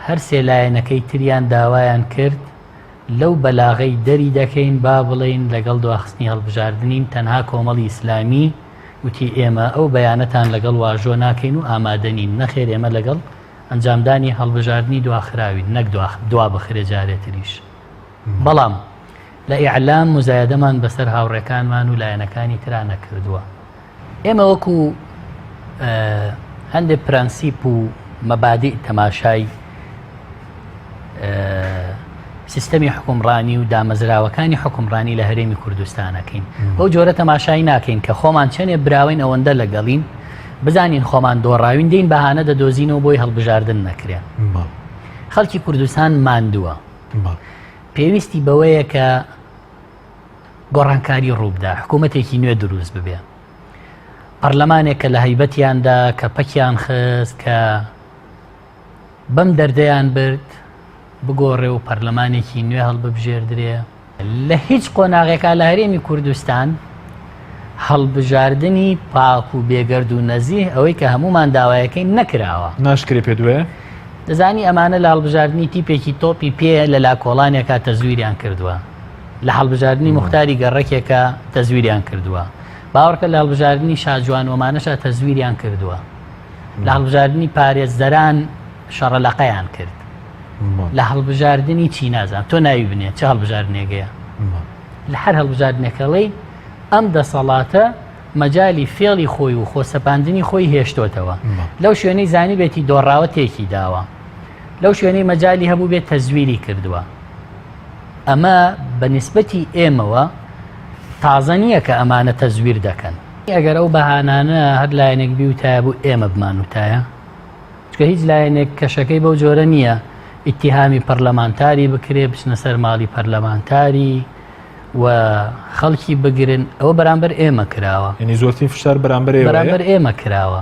هەرسێ لایەنەکەی تریان داوایان کرد لەو بەلاغەی دەری دەکەین با بڵێین لەگەڵ دواخستنی هەڵبژاردنین، تەنها کۆمەڵی ئیسلامی وتی ئێمە ئەو بەیانەتان لەگەڵ واژۆ ناکەین و ئامادە نین، نەخێر ئێمە لەگەڵ ئەنجامدانی هەڵبژاردنی دواخراوین نەک دوابخرێ جارێ تریش. بەڵام لە ئیعلام موزایەدەمان بەسەر هاوڕێکانمان و لایەنەکانی ترا نەکردووە. ئێمە وەکو هەندێک پرەنسیپ و مەبادی تەماشای سیستەمی حکومڕانی و دامەزراوەکانی حکومڕانی لە هەرێمی کوردستانەکەین بەو جۆرە تەماشای ناکەین کە خۆمان چەنێ براوین ئەوەندە لەگەڵین بزانین خۆمان دۆڕاوین دێین بەهانە دەدۆزینەوە بۆی هەڵبژاردن نەکرێن خەڵکی کوردستان ماندووە پێویستی بەوەیە کە گۆڕانکاری ڕووبدا، حکوومەتێکی نوێ دروست ببێ. پەرلەمانێک کە لە هەیبەتیاندا کە پەکیان خست کە بەم دەردەیان برد بگۆڕێ و پەرلەمانێکی نوێ هەڵببژێردرێ. لە هیچ قۆناغێکا لە هەرێمی کوردستان هەڵبژاردنی پاک و بێگەرد و نەزیه ئەوەی کە هەمومان داوایەکەی نەکراوە. ناشکرێ پێت وایە؟ دەزانی ئەمانە لە هەڵبژاردنی تیپێکی تۆپی پێ لە لاکۆڵانێکا تەزویریان کردووە. لە هەڵبژاردنی موختاری گەڕەکێکا تەزویریان کردووە. باوەڕکە لە هەڵبژاردنی شاجوان وەمانەشا تەزویریان کردووە. لە هەڵبژاردنی پارێزەران شەڕەلەقەیان کرد. لە هەڵبژاردنی چی نازانم تۆ ناوی بنێ چ هەڵبژاردنێکەیە. لە هەر هەڵبژاردنێکەڵی ئەم دەسەڵاتە مەجالی فێڵی خۆی و خۆسەپاندنی خۆی هێشتۆتەوە. لەو شوێنەی زانیبێتی دۆڕاوە تێکی داوە. لەو شوێنەی مەجالی هەبوو بێت تەزویری کردووە. ئەمە بە نیسبەتی ئێمەوە تازە نییە کە ئەمانە تەزویر دەکەن. ئەگەر ئەو بەهانانە هەر لایەنێک بیوتایە بوو ئێمە بمانوتایە، چونکە هیچ لایەنێک کەشەکەی بەو جۆرە نییە ئیتیهامی پەرلەمانتاری بکرێ، بچنە سەر ماڵی پەرلەمانتاری و خەڵکی بگرن، ئەوە بەرامبەر ئێمە کراوە. یعنی زۆرترین فشار بەرامبەر ئێوەیە؟ بەرامبەر ئێمە کراوە.